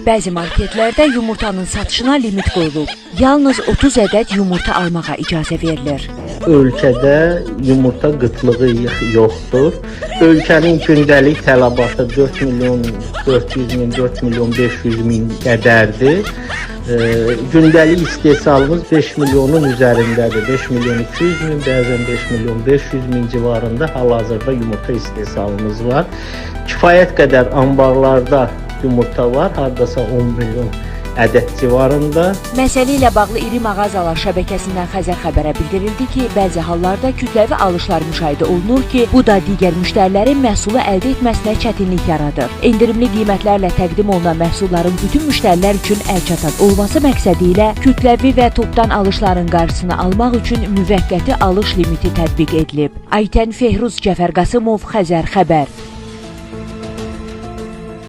Bəzi marketlərdə yumurtanın satışına limit qoyulub. Yalnız 30 ədəd yumurta almağa icazə verilir. Ölkədə yumurta qıtlığı yoxdur. Ölkənin gündəlik tələbatı 4 milyon 400 min, 4 milyon 500 min qədərdir. Gündəlik istehsalımız 5 milyonun üzərindədir. 5 milyon 200 min, bəzən 5 milyon 500 min civarında hal-hazırda yumurta istehsalımız var. Kifayət qədər anbarlarda yumurta var, hardasa 10 milyon ədəd civarında. Məsələ ilə bağlı iri mağazalar şəbəkəsindən Xəzər xəbərə bildirildi ki, bəzi hallarda kütləvi alışlar müşahidə olunur ki, bu da digər müştərilərin məhsulu əldə etməsinə çətinlik yaradır. Endirimli qiymətlərlə təqdim olunan məhsulların bütün müştərilər üçün əlçatan olması məqsədi ilə kütləvi və topdan alışların qarşısını almaq üçün müvəqqəti alış limiti tətbiq edilib. Aytən Fehruz, Cəfər Qasımov, Xəzər xəbər.